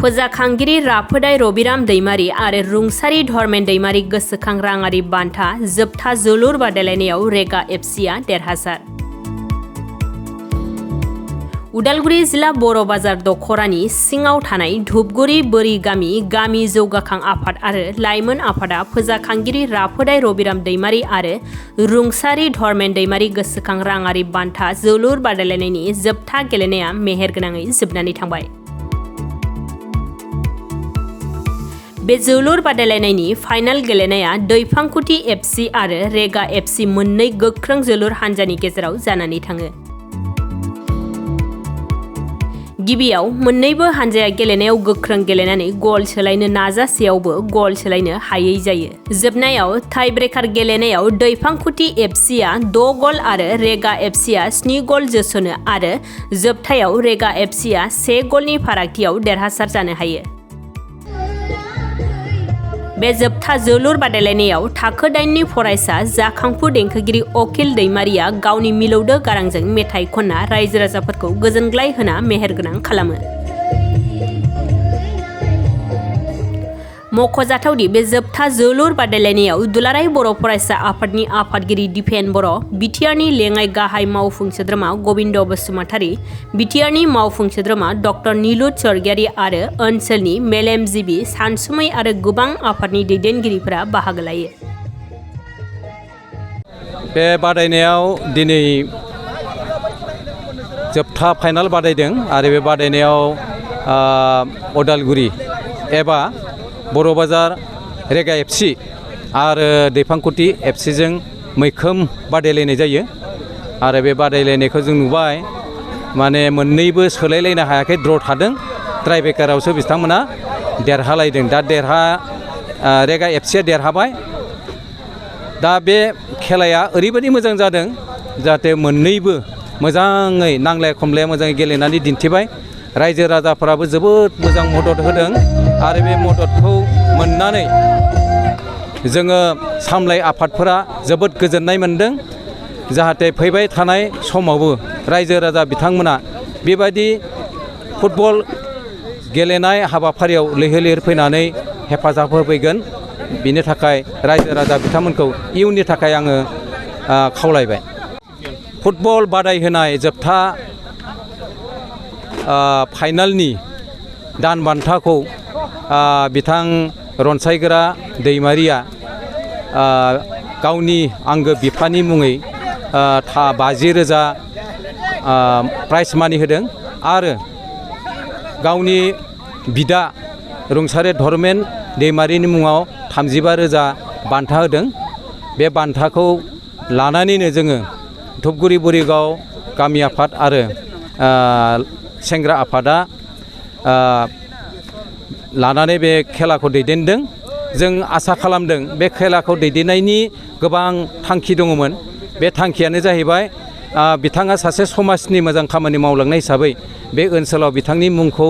फोजाखांगिरि राफोदाय रबिराम दैमारी आरो रुंसारि धर्मेन दैमारी गोसोखां राङारि बान्था जोबथा जोलुर बादायलायनायाव रेगा एफसीआ देरहासार। उदालगुरि जिल्ला बर' बाजार दखरानि सिङाव थानाय धुपगुरि बोरि गामि जौगाखां आफाद आरो लाइमोन आफादा फोजाखांगिरि राफोदाय रबिराम दैमारी आरो रुंसारि धर्मेन दैमारी गोसोखां राङारि बान्था जोलुर बादायलायनायनि जोबथा गेलेनाया मेहेरगोनाङै जोबनानै थांबाय। बे जोलुर बादायलायनायनि फाइनाल गेलेनाया दैफांकुथि एफसी आरो रेगा एफसी मोननै गोख्रों जोलुर हानजानि गेजेराव जानानै थाङो। गिबियाव मोन्नैबो हानजाया गेलेनायाव गोख्रों गेलेनानै गल सोलायनो नाजासेयावबो गल सोलायनो हायै जायो। जोबनायाव टाइ ब्रेकार गेलेनायाव दैफांकुथि एफसीआ 6 गल आरो रेगा एफसीआ 7 गल जोसनो आरो जोबथायाव रेगा एफसीआ 1 गलनि फारागथियाव देरहासार जानो हायो। बे जोबथा जोलुर बादायलायनायाव थाखो 8नि फरायसा जाखांफु देंखोगिरि अखिल दैमारीया गावनि मिलौदो गारांजों मेथाइ खनना रायजो राजाफोरखौ गोजोनग्लाय होना मेहेरगोनां खालामो। मख'जाथावदि बे जोबथा जोलुर बादायलायनायाव दुलाराय बर' फरायसा आफादनि आफादगिरि दिपेन बर', बिटिआरनि लेङाइ गाहाय मावफुं सोद्रोमा गबिन्द बसुमतारी, बिटिआरनि मावफुं सोद्रोमा डक्टर नीलुत स्वर्गियारी आरो ओनसोलनि मेलेमजिबि सानसुमै आरो गोबां आफादनि दैदेनगिरिफोरा बाहागो लायो। बे बादायनायाव दिनै जोबथा फाइनाल बादायदों आरो बे बादायनायाव उदालगुरि एबा बर' बाजार रेगा एफसी आरो दैफांकुथि एफसीजों मैखोम बादायलायनाय जायो आरो बे बादायलायनायखौ जों नुबाय माने मोननैबो सोलायलायनो हायाखै, ड्र थादों। टाइ ब्रेकारावसो बिथांमोना देरहालायदों। दा रेगा एफसीआ देरहाबाय। दा बे खेलाया ओरैबायदि मोजां जादों जाहाथे मोननैबो मोजाङै नांलाय खमलाय मोजाङै गेलेनानै दिन्थिबाय। रायजो राजाफोराबो जोबोद मोजां मदद होदों आरो बे मददखौ मोननानै जोङो सामलाय आफादफोरा जोबोद गोजोननाय मोनदों। जाहाथे फैबाय थानाय समावबो रायजो राजा बिथांमोना बेबायदि फुटबल गेलेनाय हाबाफारियाव लैहोर लैहोर फैनानै हेफाजाब होफैगोन। बिनि थाखाय रायजो राजा बिथांमोनखौ इयुननि थाखाय आङो खावलायबाय। फुटबल बादायहोनाय जोबथा फाइनालनि दान बान्थाखौ बिथां रनसायगोरा दैमारिया गावनि आंगो बिफानि मुङै 50,000 प्राइज मानि होदों आरो गावनि बिदा रुंसारि धर्मेन दैमारिनि मुङाव 35,000 बान्था होदों। बे बान्थाखौ लानानैनो जोङो धुपगुरि बोरिगाव गामि आफाद आरो सेंग्रा आफादा लानानै बे खेलाखौ दैदेनदों। जों आसा खालामदों बे खेलाखौ दैदेननायनि गोबां थांखि दङमोन। बे थांखियानो जाहैबाय बिथाङा सासे समाजनि मोजां खामानि मावलांनाय हिसाबै बे ओनसोलाव बिथांनि मुंखौ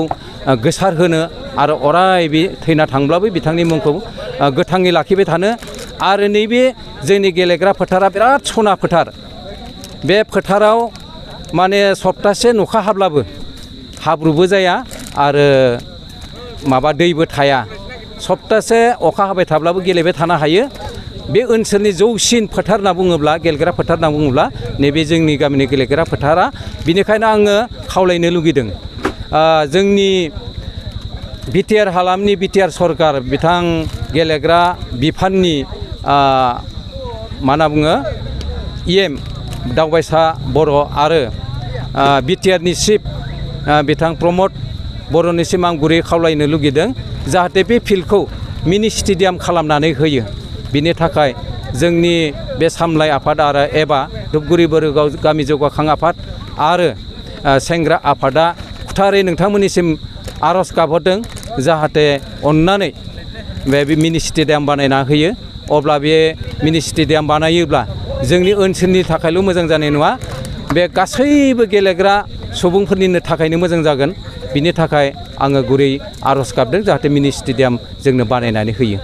गोसारहोनो आरो अराय बे थैना थांब्लाबो बिथांनि मुंखौ गोथाङै लाखिबाय थानो आरो नैबे जोंनि गेलेग्रा फोथारा बिराद सना फोथार। बे फोथाराव माने सप्तासे अखा हाब्लाबो हाब्रुबो जाया आरो दैबो थाया। सप्तासे अखा हाबाय थाब्लाबो गेलेबाय थानो हायो। बे ओनसोलनि जौसिन फोथार होनना बुङोब्ला गेलेग्रा फोथार होनना बुङोब्ला नैबे जोंनि गामिनि गेलेग्रा फोथारा। बिनिखायनो आङो खावलायनो लुगैदों जोंनि बिटिआर हालामनि बिटिआर सरकार बिथां गेलेग्रा बिफाननि मा होनना बुङो इएम दावबायसा बर' आरो बिटिआरनि चिफ बिथां प्रमद बर'निसिम आं गुरै खावलायनो लुगैदों जाहाथे बे फिल्डखौ मिनि स्टेडियाम खालामनानै होयो। बिनि थाखाय जोंनि बे सामलाय आफाद आरो एबा धुपगुरि बोरिगाव गामि जौगाखां आफाद आरो सेंग्रा आफादा खुथारै नोंथांमोननिसिम आर'ज गाबहरदों जाहाथे अननानै बे मिनि स्टेडियाम बानायना होयो। अब्ला बे मिनि स्टेडियाम बानायोब्ला जोंनि ओनसोलनि थाखायल' मोजां जानाय नङा, बे गासैबो गेलेग्रा सुबुंफोरनिनो थाखायनो मोजां जागोन। बिनि थाखाय आङो गुरै आर'ज गाबदों जाहाथे मिनि स्टेडियाम जोंनो बानायनानै होयो।